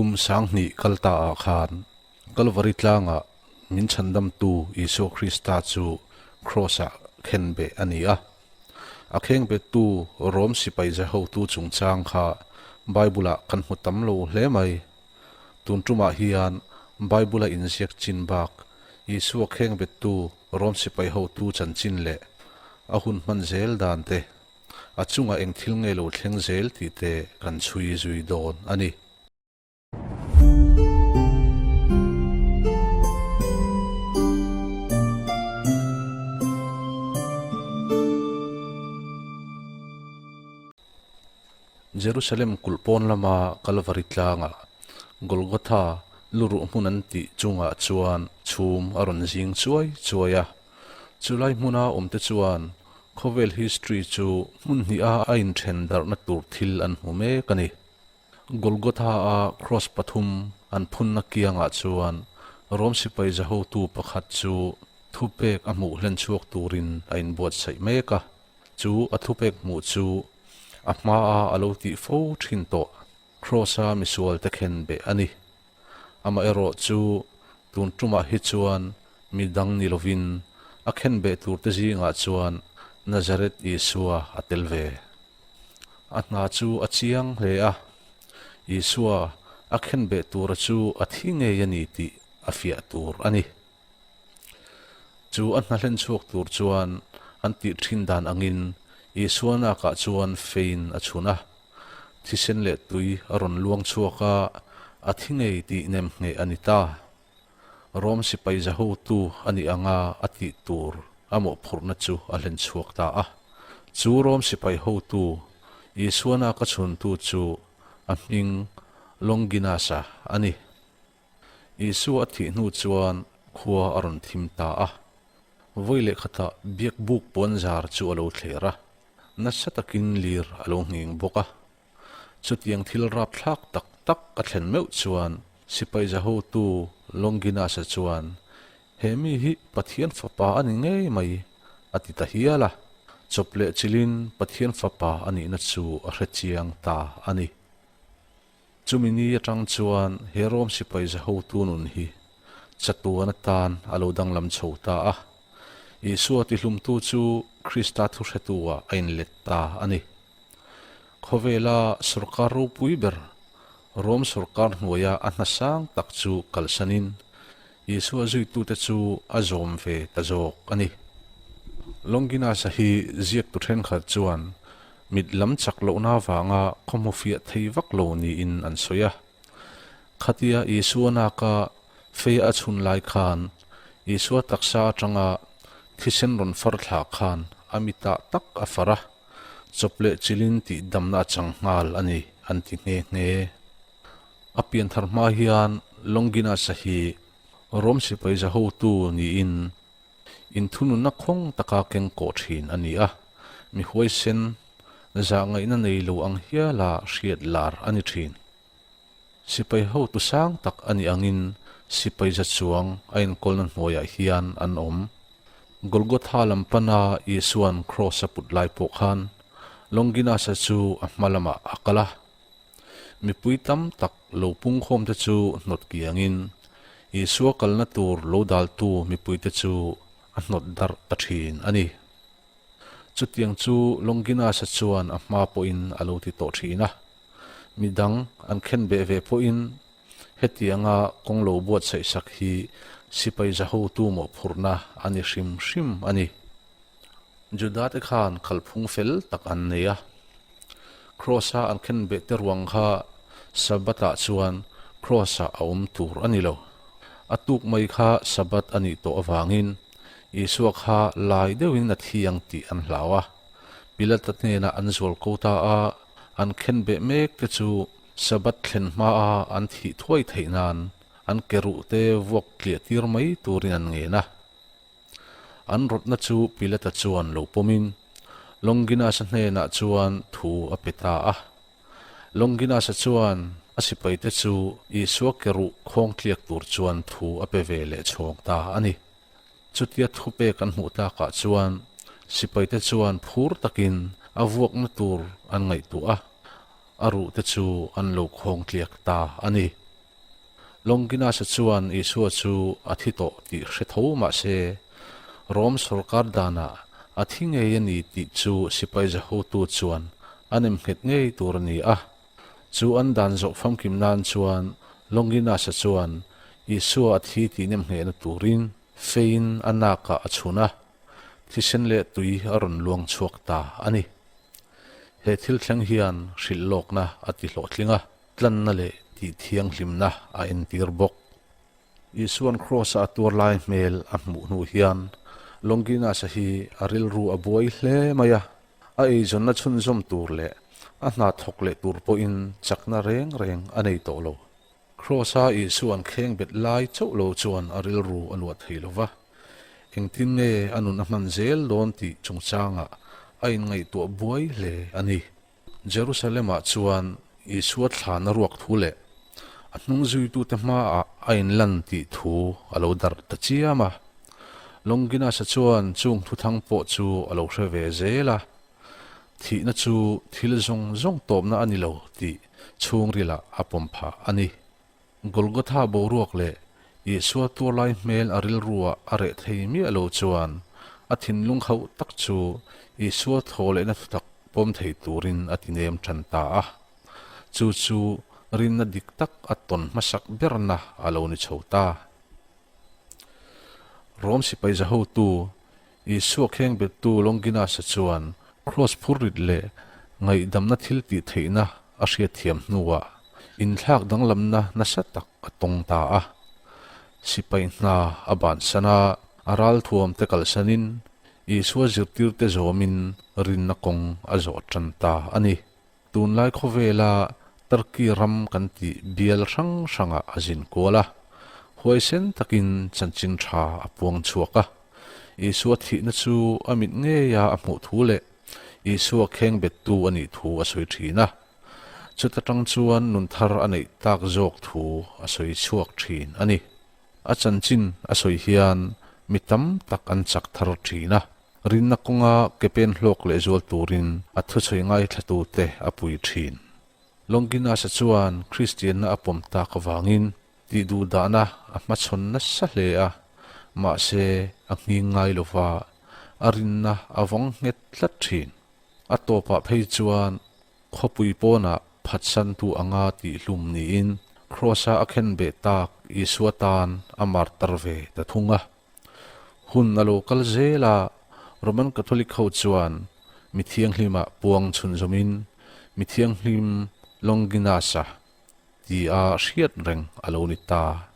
Kum 2000 kal ta ah khan Kalvari tlangah min chhandamtu Isua Krista chu Kraws-ah khenbeh a ni a. A khengbettu Rom sipai ze hotu chungchang kha Bible-ah kan hmu tam lo hle mai. Tun tumah hian Bible-a inziak chin bak Isua khengbettu Rom sipai hotu chanchin leh a hun hman zel dan te, a chungah eng thil nge lo thleng zel tih te kan chhui zui dawn a ni. Jerusalem kulh pawn lama Kalvari tlangah Golgotha luruh hmun an tih chungah chuan chhum a rawn zing chuai chuai a. Chulai hmuna awmte chuan khawvel history chu hmun hniha a inthen darhna tur thil an hmu mek a ni. Golgotha-a cross pathum an phunna kiangah chuan Rom sipai zahotu pakhat chu thupek a hmuh hlen chhuak turin a inbuatsaih mek a. Chu a thupek hmuh chu a hmaa a lo tih fo thin tawh Cross-a misualte khen beh a ni. Amaherawh chu tun tumah hi chuan mi dang ni lovin a khen beh turte zingah chuan Nazareth Isua a tel ve. A hna chu a chiang hle a, Isua a khen beh tura chu a thi ngei a ni tih a fiah tur a ni. Chu a hna hlen chhuak tur chuan an tih thin dan angin Isua nakah chuan fein a chhun a, thisen leh tui a rawn luang chhuak a, a thi ngei tih nem ngheh a ni ta. Rom sipai zahotu a nih anga a tih tur a mawhphurhna chu a hlen chhuak ta a. Chu Rom sipai hotu Isua naka chhuntu chu a hming Longinus-a a ni. Isua a thih hnu chuan khua a rawn thim ta a. Vawi leh khatah biak buk puan zar chu a lo thler a, nasa takin lir a lo nghing bawk a. Chutiang thil rapthlak tak tak a thlen meuh chuan sipai zahotu Longinus-a chuan, He mi hi Pathian fapa a ni ngei mai, a ti ta hial a. Chawp leh chilhin Pathian fapa a nihna chu a hrechiang ta a ni. Chumi ni atang chuan he Rom sipai zahotu nun hi chatuan atan a lo danglam chho ta a. Isua tihlumtu chu Krista thuhretu-ah a inlet ta a ni. Khawvela sorkar ropui ber, Rom sorkar hnuaia a hna sang tak chu kalsanin Isua zuitute chu a zawm ve ta zawk a ni. Longinus-a hi ziaktu thenkhat chuan mit lam chak lohna avanga khawhmu fiah thei vak lo niin an sawi a. Khatia Isua naka fei a chhun lai khan Isua taksa atanga thisen rawn far thlah khan a mitah tak a far a, chawp leh chilin tih damna a chang nghal a ni an ti nghe nghe. A pianthar hma hian Longinus-a hi Rom sipai zahotu niin Inthununna khawng taka keng kawh thin a ni a, mi huaisen, zahngaihna nei lo ang hiala hriat lar a ni thin. Sipai hotu sang tak a nih angin sipai za chuang a inkawlna hnuaiah hian an awm. Golgotha lam pana Isua'n kraws a put lai pawh khan Longinus-a chu a hma lamah a kal a. Mipui tam tak lo pungkhawmte chu hnawt kiangin Isua kalna tur lo daltu mipuite chu a hnawt darh ta thin a ni. Chutiang chu Longinus-a chuan a hma pawhin a lo ti tawh thin a. Midang an khen beh ve pawhin hetianga kawng lo buatsaih sak hi sipai zahotu mawhphurhna a ni hrim hrim a ni. Juda-te khan kalphung fel tak an nei a. Kraws-a an khen beh te ruang kha Sabbath-ah chuan Kraws-ah a awm tur a ni lo. A tuk mai kha Sabbath a nih tawh avangin Isua kha lai deuhin a thi ang tih an hlau a. Pilata hnenah an zual ko ta a, an khen beh mek te chu Sabbath thlen hmaa an thih thuai theih nan an ke ruh te vuak tliah tir mai turin an ngen a. An rawtna chu Pilata chuan lo pawmin Longinus-a hnenah chuan thu a pe ta a. Longinus-a chuan a sipaite chu Isua ke ruh khawng tliak tur chuan thu a pe ve leh chhawng ta a ni. Chutia thupek an hmuh takah chuan sipaite chuan phur takin a vuakna tur an ngaihtuah a, a ruhte chu an lo khawng tliak ta a ni. Longinus-a chuan Isua chu a thi tawh tih hre tho mah se, Rom sawrkar danah a thi ngei a ni tih chu sipai zahotu chuan a nem nghet ngei tur a ni a. Chu an dan zawh famkim nan chuan Longinus-a chuan Isua a thi tih nem nghehna turin feiin a nakah a chhun a, thisen leh tui a rawn luang chhuak ta a ni. He thil thleng hian hrilh lawkna a ti hlawhtling a, tlanna leh tih thianghlimna a entir bawk. Isuan Kraws-a a tuar lai hmel a hmuh hnu hian Longinus-a hi a rilru a buai hle mai a, a eizawnna chhunzawm tur leh a hna thawk leh tur pawhin chakna reng reng a nei tawh lo. Kraws-a Isuan kheng bet lai chauh lo chuan a rilru a luah thei lo va, engtin nge a nun a hman zel dawn tih chungchangah a inngaihtuah buai hle a ni. Jerusalem-ah chuan Isua thlana ruak thu leh a hnung zuitute hmaah a inlan tih thu a lo darh ta chiam a. Longinus-a chuan chung thuthang pawh chu a lo hre ve zel a, thihna chu thil zawng zawng tawpna a ni lo tih chhungrilah a pawm phah a ni. Golgotha boruak leh Isua tuarlai hmel a rilruah a reh thei miah lo chuan a thinlung hauh tak chu Isua thaw lehna thutak pawm thei turin a ti nem tan ta a. Chu chu rinna dik tak a tawn hmasak berna a lo ni chho ta. Rom sipai zahotu Isua kheng bettu Longinus-a chuan kraws phurrit leh ngaihdamna thil tih theihna a hriatthiam hnuah inthlak danglamna nasa tak a tawng ta a. Sipai hna a bansan a, a ralthuam te kalsanin Isua zirtirte zawmin rinna kawng a zawh tan ta a ni. Tunlai khawvela Turkey ram kan tih bial hrang hrangah a zin kual a, huaisen takin chanchin tha a puang chhuak a. Isua thihna chu a mit ngeia a hmuh thu leh Isua kheng bettu a nih thu a sawi thin a. Chuta tang chuan nun thar a neih tak zawk thu a sawi chhuak thin a ni. A chanchin a sawi hian mi tam tak an chak thar thin a. Rinna kawnga ke pen hlawk leh zual turin a thuchhawi ngaithlatute a pui thin. Longinus-a chuan Kristianna a pawm tak avangin tih duhdahna a hmachhawn nasa hle a, mahse a nghing ngai lova a rinna a vawng nghet tlat thin. A tawpah phei chuan khawpui pawnah phatsantu anga tihhlum niin Kraws-a a khenbeh tak Isua tan a martar ve ta thung a. Hun a lo kal zel a, Roman Catholic ho chuan mi thianghlimah puang chhunzawmin mi thianghlim Longinus-a tia hriat reng a lo ni ta.